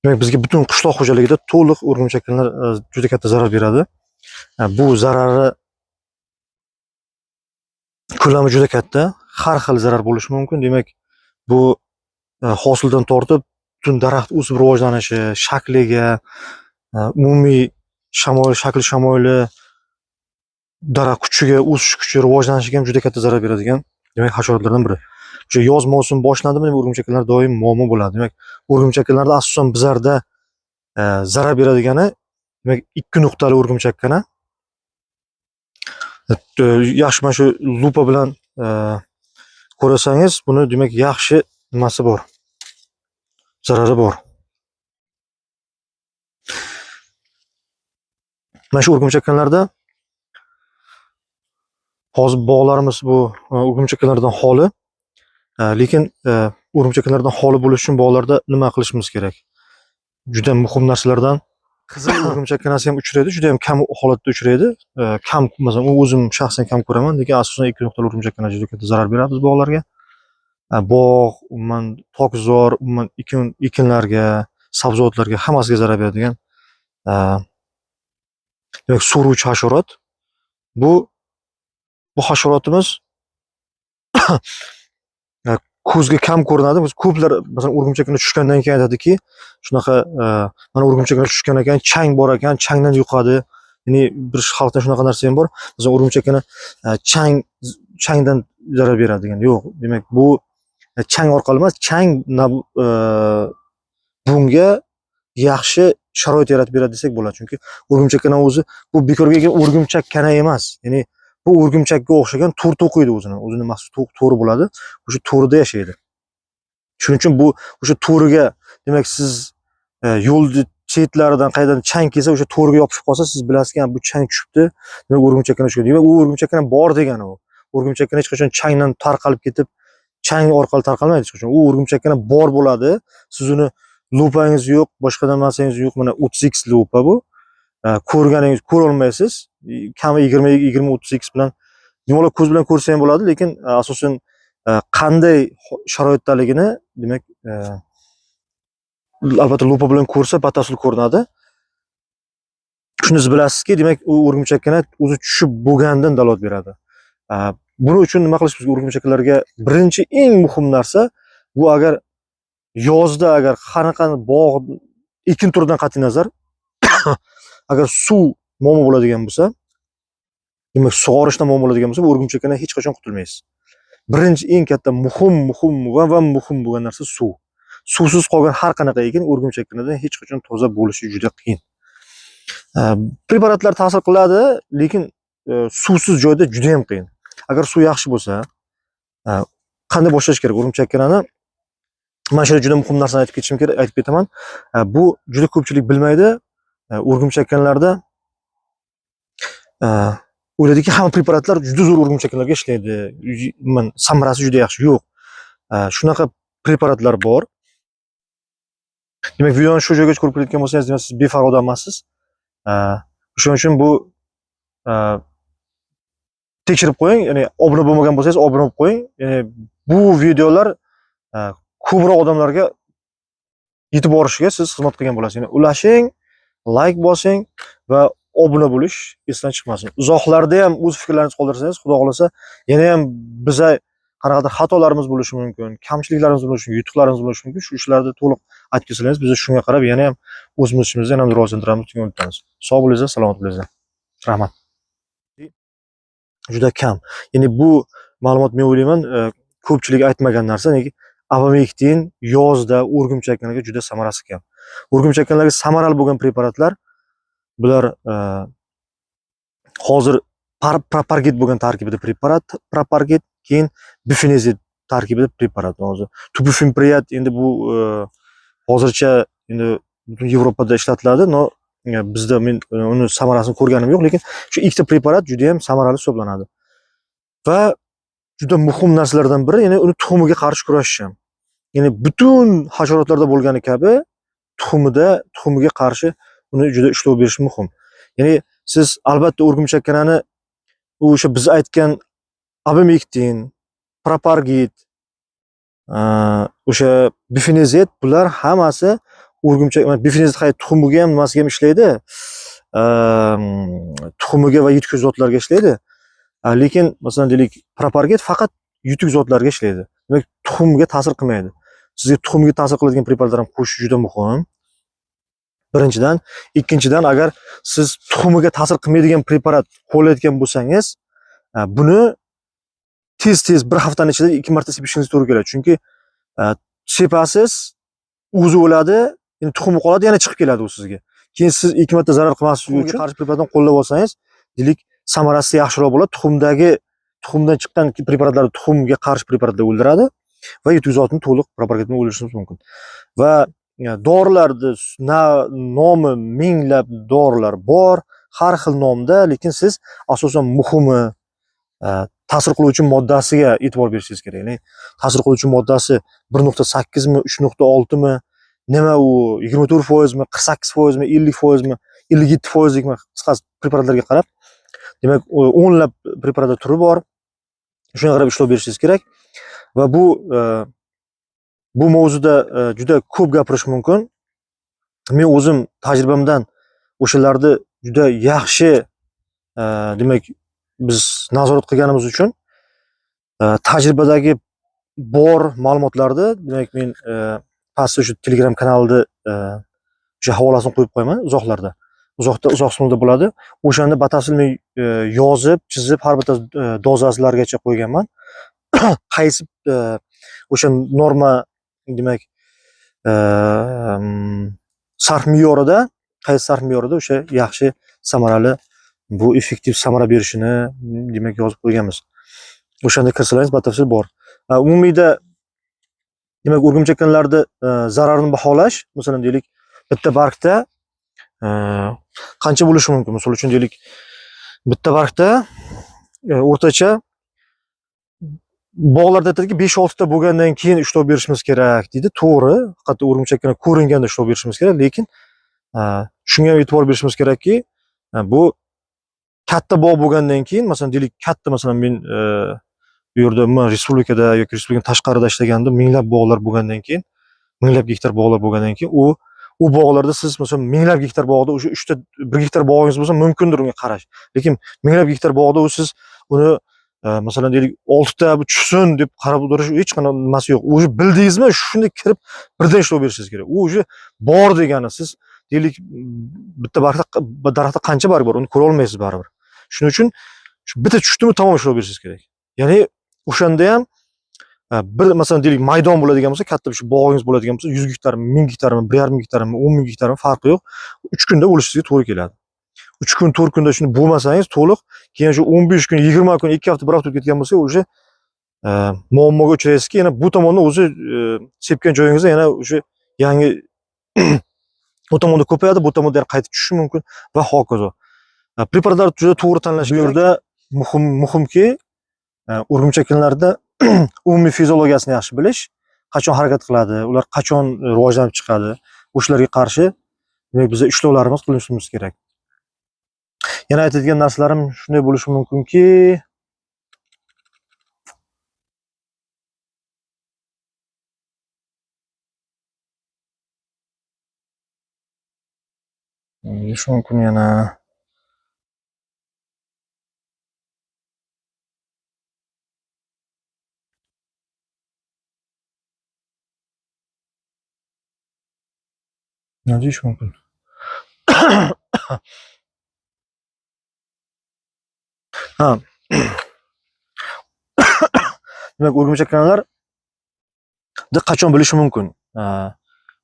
Demak, bizga butun qishloq xo'jaligida to'liq o'rgimchakkanlar juda katta zarar beradi. Bu zarari ko'lami juda katta, har xil zarar bo'lishi mumkin. Demak, bu hosildan tortib butun daraxt o'sib rivojlanishi, shakliga, umumiy shamoil, shakl shamoili, daraxt kuchiga, o'sish kuchi, rivojlanishiga ham juda katta zarar beradigan, demak, hasharotlardan biri. O'sha yoz mavsumi boshlandimi, demak, o'rgimchaklar doim muammo bo'ladi. Demak, o'rgimchaklarda asosan bizlarda zarar beradigani, demak, 2 nuqtali o'rgimchakkana. Yaxshi, mana shu lupa bilan ko'rasangiz, buni demak yaxshi nimasi bor? Zarari bor. Mana shu o'rgimchakkanlarda hozir bog'larimiz bu o'rgimchakkanlardan xoli. Lekin o'rgimchakkanlardan xoli bo'lish uchun bog'larda nima qilishimiz kerak? Juda muhim narsalardan qizil o'rgimchakkanasi ham uchraydi, juda ham kam holatda uchraydi. Kam, masalan, u o'zim shaxsan kam ko'raman, lekin asosan 2 nuqtali o'rgimchakkana juda katta zarar beradi biz bog'larga. Bog', umuman tokzor, umuman ekinlarga, sabzavotlarga hammasiga zarar beradigan, demak, so'ruvchi hasharot. Bu hasharotimiz ko'zga kam ko'rinadi. Biz ko'plar, masalan, o'rgimchakni tushgandan keyin aytadiki, shunaqa, mana o'rgimchakni tushgan ekan, chang bor ekan, changdan yuqadi. Ya'ni bir xalqda shunaqa narsa ham bor. Masalan, o'rgimchakni changdan zarar beradi degan. Yo'q, demak, bu chang orqali emas, chang bunga yaxshi sharoit yaratib beradi desak bo'ladi. Chunki o'rgimchakkana o'zi bu bekorga kelgan o'rgimchakkana emas. Ya'ni bu o'rgimchakka o'xshagan to'r to'qiydi o'zini. O'zini maxsus to'ri bo'ladi. O'sha to'rida yashaydi. Shuning uchun bu o'sha to'riga, demak, siz yo'lni chetlaridan qayerdan chang kelsa, o'sha to'riga yopishib qolsa, siz bilasizki, bu chang tushibdi, demak, o'rgimchakkana tushgan. Demak, u o'rgimchakkana bor degani u. O'rgimchakkana hech qachon changdan tarqalib ketib, chang orqali tarqalmaydi hech qachon. U o'rgimchakkana bor bo'ladi. Siz uni lupangiz yo'q, boshqa narsangiz yo'q. Mana 30x lupa bu. Ko'rganingiz ko'ra olmaysiz. Kami 20, 30x bilan bemalol ko'z bilan ko'rsa ham bo'ladi, lekin asosan qanday sharoitdaligini, demak, albatta lupa bilan ko'rsa batafsil ko'rinadi. Shuni siz bilasizki, demak, u o'rgimchakkana o'zi tushib bo'lgandan dalolat beradi. Buning uchun nima qilish bizga o'rgimchaklarga birinchi eng muhim narsa bu, agar yozda agar qanaqa bog' ekin turidan qat'iy nazar agar suv muammo bo'ladigan bo'lsa, demak, sug'orishdan muammo bo'ladigan bo'lsa, bu o'rgimchakdan hech qachon qutulmaysiz. Birinchi eng katta muhim, muhim va muhim bo'lgan narsa suv. Suvsiz qolgan har qanaqa ekin o'rgimchakdan hech qachon toza bo'lishi juda qiyin. Preparatlar ta'sir qiladi, lekin suvsiz joyda juda ham qiyin. Agar suv yaxshi bo'lsa, qanday boshlash kerak o'rgimchakkanani? Mana shu juda muhim narsani aytib ketishim kerak, aytib ketaman. Bu juda ko'pchilik bilmaydi. O'rgimchakkanlarda o'ylaydiki, hamma preparatlar juda zo'r o'rgimchakkanlarga ishlaydi. Umuman samarasi juda yaxshi. Yo'q. Shunaqa preparatlar bor. Demak, videoni shu joygacha ko'rib kelayotgan bo'lsangiz, demak, siz befarq odam emassiz. Shuning uchun bu tekshirib qo'ying, ya'ni obuna bo'lmagan bo'lsangiz obuna bo'lib qo'ying. Ya'ni bu videolar ko'proq odamlarga yetib borishiga siz xizmat qilgan bo'lasiz. Ya'ni ulashing, like bosing va obuna bo'lish esdan chiqmasin. Izohlarda ham o'z fikrlaringizni qoldirsangiz, Xudo xolasa, yana ham biza qanaqadir xatolarimiz bo'lishi mumkin, kamchiliklarimiz bo'lishi mumkin, yutuqlarimiz bo'lishi mumkin. Shu ishlarni to'liq aytib kelsangiz, biz shunga qarab yana ham o'zimiz ishimizni yana ham rivojlantiramiz degan umiddamiz. Sog' bo'linglar, salomat bo'linglar. Rahmat. Juda kam. Ya'ni bu ma'lumot men o'ylayman, ko'pchilik aytmagan narsa, nega abamektin yozda o'rgimchaklarga juda samarasi kam. O'rgimchaklarga samarali bo'lgan preparatlar bular hozir propargit bo'lgan tarkibida preparat, propargit, keyin bifenezit tarkibida preparat hozir. Tubifenpriat endi bu hozircha endi butun Yevropada ishlatiladi, no bizda men uni samarasini ko'rganim yo'q, lekin shu ikkita preparat juda ham samarali hisoblanadi. Va juda muhim narsalardan biri, ya'ni uni tuxumiga qarshi kurashish ham. Ya'ni butun hasharotlarda bo'lgani kabi tuxumiga qarshi uni juda ishlov berish muhim. Ya'ni siz albatta o'rgimchakkanani o'sha biz aytgan abamektin, propargit, o'sha bifenezet, bular hammasi O'rgimchak mana bifenazid tuxumiga ham nimasiga ham ishlaydi. Tuxumiga va yutuk zotlarga ishlaydi. Lekin masalan deylik, proparget faqat yutuk zotlarga ishlaydi. Demak, tuxumga ta'sir qilmaydi. Sizga tuxumga ta'sir qiladigan preparatlar ham qo'shish juda muhim. Birinchidan, ikkinchidan, agar siz tuxumiga ta'sir qilmaydigan preparat qo'llayotgan bo'lsangiz, buni tez-tez bir haftaning ichida 2 marta sepishingiz to'g'ri keladi. Chunki sepasiz, o'zi o'ladi, endi tuxumi qoladi, yana chiqib keladi u sizga. Keyin siz 2 marta zarar qilmaslik uchun qarshi preparatdan qo'llab olsangiz, deylik, samarasi yaxshiroq bo'ladi. Tuxumdan chiqqan preparatlar tuxumga qarshi preparatlar o'ldiradi va yutuk zotini to'liq propargetni o'ldirishimiz mumkin. Va dorilarni nomi minglab dorilar bor, har xil nomda, lekin siz asosan muhimi ta'sir qiluvchi moddasiga e'tibor berishingiz kerak. Ya'ni ta'sir qiluvchi moddasi 1.8 mi, 3.6 mi, nima u 24% mi, 48% mi, 50% mi, 57%likmi, qisqasi preparatlarga qarab, demak, o'nlab preparatlar turi bor. Shunga qarab ishlov berishingiz kerak. Va bu mavzuda juda ko'p gapirish mumkin. Men o'zim tajribamdan o'shalarni juda yaxshi, demak, biz nazorat qilganimiz uchun tajribadagi bor ma'lumotlarni, demak, men pastda o'sha Telegram kanalida o'sha havolasini qo'yib qo'yaman, uzoqlarda. Uzoq qismida bo'ladi. O'shanda batafsil men yozib, chizib, har bitta dozasilargacha qo'yganman. Qaysi o'sha norma, demak, sarf me'yorida, qaysi sarf me'yorida o'sha yaxshi samarali, bu effektiv samara berishini, demak, yozib qo'yganmiz. O'shanda kirsalaringiz batafsil bor. Umumiyda, demak, o'rgimchakkanlarni zararini baholash, masalan, deylik, bitta bargda qancha bo'lishi mumkin? Misol uchun, deylik, bitta bargda o'rtacha bog'larda aytadiki, 5-6 ta bo'lgandan keyin ishlov berishimiz kerak deydi. To'g'ri, faqat o'rgimchakkina ko'ringanda ishlov berishimiz kerak, lekin shunga ham e'tibor berishimiz kerakki, bu katta bog' bo'lgandan keyin, masalan, deylik, katta, masalan, men bu yerda umuman respublikada yoki respublikadan tashqarida ishlaganda minglab bog'lar bo'lgandan keyin, minglab gektar bog'lar bo'lgandan keyin, u bog'larda siz masalan minglab gektar bog'da o'sha 3 ta 1 gektar bog'ingiz bo'lsa mumkindir unga qarash. Lekin minglab gektar bog'da u siz uni masalan deylik 6 ta bu tushsin deb qarab o'tirish hech qanday nimasi yo'q. O'zi bildingizmi, shunday kirib birdan ishlov berishingiz kerak. U o'zi bor degani, siz deylik bitta bargda daraxtda qancha barg bor, uni ko'ra olmaysiz baribir. Shuning uchun shu bitta tushdimi tamom ishlov berishingiz kerak. Ya'ni o'shanda ham bir masalan deylik maydon bo'ladigan bo'lsa, katta bir shu bog'ingiz bo'ladigan bo'lsa, 100 gektarmi, 1000 gektarmi, 1,5 gektarmi, 10 ming gektarmi farqi yo'q. 3 kunda o'lishingizga to'g'ri keladi. 3 kun, 4 kunda shuni bo'lmasangiz to'liq, keyin shu 15 kun, 20 kun, 2 hafta, 1 hafta o'tib ketgan bo'lsa, o'sha muammoga uchraysizki, yana bu tomonda o'zi sepgan joyingizda yana o'sha yangi u tomonda ko'payadi, bu tomonda yana qaytib tushishi mumkin va hokazo. Preparatlarni juda to'g'ri tanlash kerak. Bu yerda muhimki, o'rgimchaklarda umumiy fiziologiyasini yaxshi bilish, qachon harakat qiladi, ular qachon rivojlanib chiqadi, o'shalarga qarshi demak biz ishlovlarimiz qilishimiz kerak. Yana aytadigan narsalarim shunday bo'lishi mumkinki, deyish mumkin yana. Nima deyish mumkin? Ha. Demak, o'rgimchaklar qachon bilishi mumkin?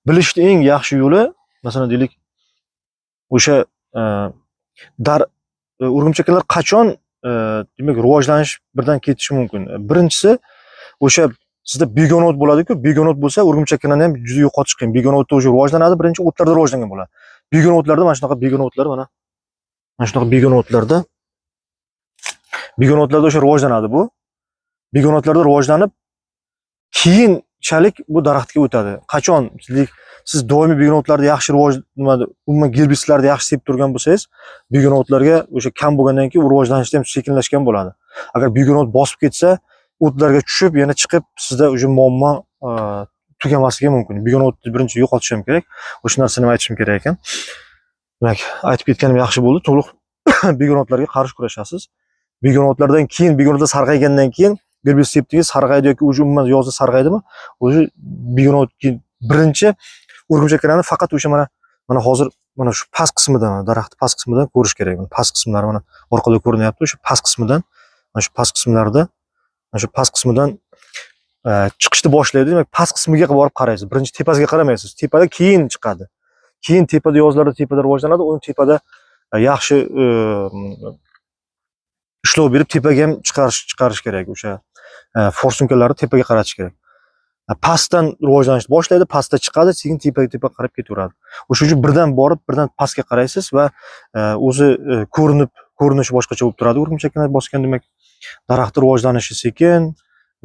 Bilishning eng yaxshi yo'li, masalan, deylik, o'sha o'rgimchaklar qachon demak rivojlanish birdan ketishi mumkin? Birinchisi, o'sha sizda begona o't bo'ladi-ku, begona o't bo'lsa, o'rgimchaklarni ham juda yo'qotish qiyin. Begona o'tda o'sha rivojlanadi, birinchi o'tlarda rivojlangan bo'ladi. Begona o'tlarda mana shunaqa begona o'tlar, mana shunaqa begona o'tlarda o'sha rivojlanadi bu. Begona o'tlarda rivojlanib, keyinchalik bu daraxtga o'tadi. Qachon siz doimiy begona o'tlarni yaxshi umuman gerbitsidlarni yaxshi sepib turgan bo'lsangiz, begona o'tlarga o'sha kam bo'lgandan keyin u rivojlanishda ham sekinlashgan bo'ladi. Agar begona o't bosib ketsa, o'tlarga tushib, yana chiqib, sizda o'sha muammo tugamasligi mumkin. Begona o'tni birinchi yo'qotish ham kerak. O'sha narsani ham aytishim kerak ekan. Demak, aytib ketganim yaxshi bo'ldi. To'liq begona o'tlarga qarshi kurashasiz. Begona o'tlardan keyin, begona o'tlar sarg'aygandan keyin gerbitsid sepdingiz, sarg'aydi yoki o'zi umuman yozda sarg'aydimi? O'zi begona o't birinchi o'rgimchaklarni faqat o'sha mana hozir mana shu past qismidan, daraxtni past qismidan ko'rish kerak. Mana past qismlari mana orqada ko'rinyapti. O'sha past qismidan, mana shu past qismlarda, mana shu past qismidan chiqishni boshlaydi. Demak, past qismiga borib qaraysiz. Birinchi tepasiga qaramaysiz. Tepada keyin chiqadi. Keyin tepada yozlarda tepada rivojlanadi. Uni tepada yaxshi ishlov berib tepaga ham chiqarish kerak. O'sha forsunkalarni tepaga qaratish kerak. Pastdan rivojlanishni boshlaydi, pastda chiqadi, sekin tepaga tepa qarab ketaveradi. O'sha uchun birdan borib, birdan pastga qaraysiz va o'zi ko'rinishi boshqacha bo'lib turadi. O'rgimchakni bosgan, demak, daraxt rivojlanishi sekin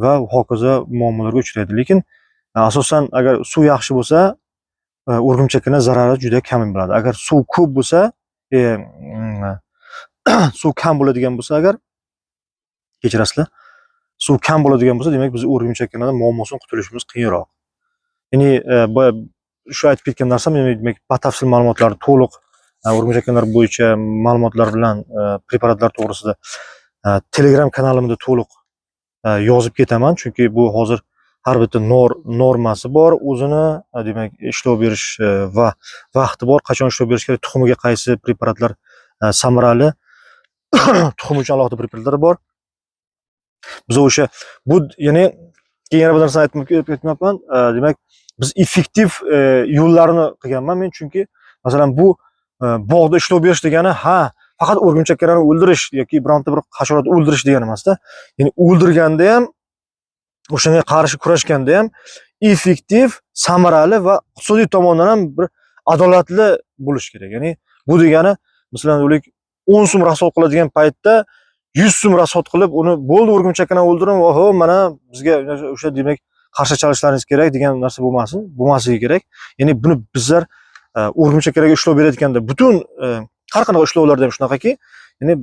va hokazo muammolarga uchraydi. Lekin asosan agar suv yaxshi bo'lsa, o'rgimchakning zarari juda kam bo'ladi. Agar suv ko'p bo'lsa, suv kam bo'ladigan bo'lsa, agar kechirasizlar, suv kam bo'ladigan bo'lsa, demak biz o'rgimchaklardan muammosidan qutulishimiz qiyinroq. Ya'ni boya shu aytib ketgan narsam, ya'ni demak batafsil ma'lumotlar to'liq o'rgimchaklar bo'yicha ma'lumotlar bilan preparatlar to'g'risida Telegram kanalimda to'liq yozib ketaman, chunki bu hozir har bitta normasi bor o'zini, demak ishlov berish va vaqti bor, qachon ishlov berish kerak, tuxumiga qaysi preparatlar samarali, tuxum uchun alohida preparatlar bor. Biz o'sha bu, ya'ni keyin yana bir narsani aytmoqman, demak biz effektiv yo'llarni qilganman men, chunki masalan bu bog'da ishlov berish degani, ha, faqat o'rgimchaklarni o'ldirish yoki bironta bir hasharotni o'ldirish degani emasda. Ya'ni o'ldirganda ham, o'shanga qarshi kurashganda ham effektiv, samarali va iqtisodiy tomondan ham bir adolatli bo'lish kerak. Ya'ni bu degani, masalan, o'lik 10 so'm rasxod qiladigan paytda 100 so'm rasxod qilib, uni bo'ldi o'rgimchakni o'ldirib, oho, mana bizga o'sha demak qarshi chalishlaringiz kerak degan narsa bo'lmasin, bo'lmasligi kerak. Ya'ni buni bizlar o'rgimchaklarga ishlov berayotganda butun har qanaqa ishlovlarda ham shunaqaki, ya'ni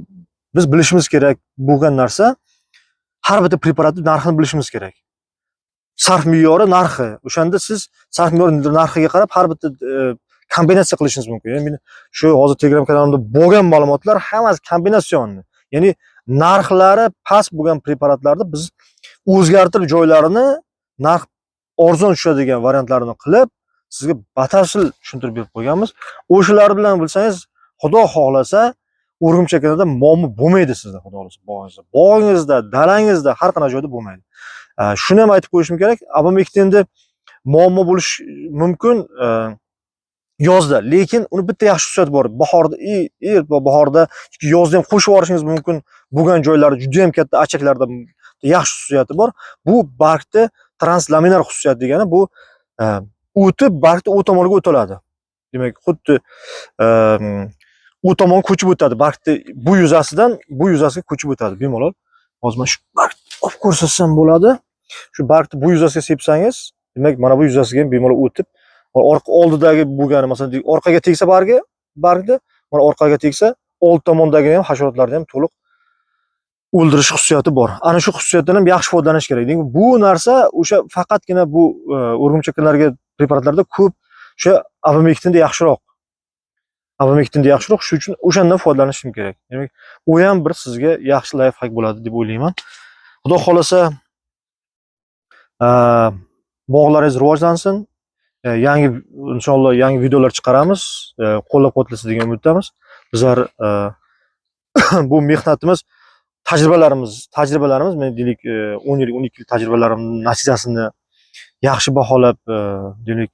biz bilishimiz kerak bo'lgan narsa, har bitta preparatning narxini bilishimiz kerak. Sarf me'yori narxi. O'shanda siz sarf me'yori narxiga qarab har bitta kombinatsiya qilishingiz mumkin. Ya'ni men shu hozir Telegram kanalimda bo'lgan ma'lumotlar hammasi kombinatsionni. Ya'ni narxlari past bo'lgan preparatlarni biz o'zgartirib joylarini narx arzon tushadigan variantlarini qilib sizga batafsil tushuntirib berib qo'yganmiz. O'shalar bilan bilsangiz, Xudo xohlasa o'rgimchaklarda muammo bo'lmaydi sizda, Xudo xohlasa bog'ingizda, bog'ingizda, dalangizda, har qanday joyda bo'lmaydi. Shuni ham aytib qo'yishim kerak, abamektinda muammo bo'lishi mumkin yozda, lekin uni bitta yaxshi xususiyati bor. Bahorda, bahorda, chunki yozda ham qo'shib yuborishingiz mumkin bo'lgan joylari juda ham katta achaklarda yaxshi xususiyati bor. Bu bargda translaminar xususiyat degani bu o'tib bargda u tomonga o'ta oladi. Demak, xuddi u tomon ko'chib o'tadi. Bargni bu yuzasidan bu yuzasiga ko'chib o'tadi bemalol. Hozir mana shu bargni olib ko'rsatsam bo'ladi. Shu bargni bu yuzasiga sepsangiz, demak mana bu yuzasiga ham bemalol o'tib, orqa oldidagi bo'lgani, masalan, orqaga tegsa bargni, mana orqaga tegsa, old tomondagi ham hasharotlarni ham to'liq o'ldirish xususiyati bor. Ana shu xususiyatdan ham yaxshi foydalanish kerak. Demak, bu narsa o'sha faqatgina bu o'rgimchaklarga preparatlarda ko'p o'sha abamektinda yaxshiroq. Abamektinda yaxshiroq, shu uchun o'shandan foydalanishim kerak. Demak, u ham bir sizga yaxshi lifehack bo'ladi deb o'ylayman. Xudo xolasa, bog'laringiz rivojlansin. Yangi inshaalloh yangi videolar chiqaramiz. Qo'llab-quvvatlasa degan umiddamiz. Bizlar bu mehnatimiz, tajribalarimiz, men deylik, 10 yil, 12 yil tajribalarim natijasini yaxshi baholab, deylik,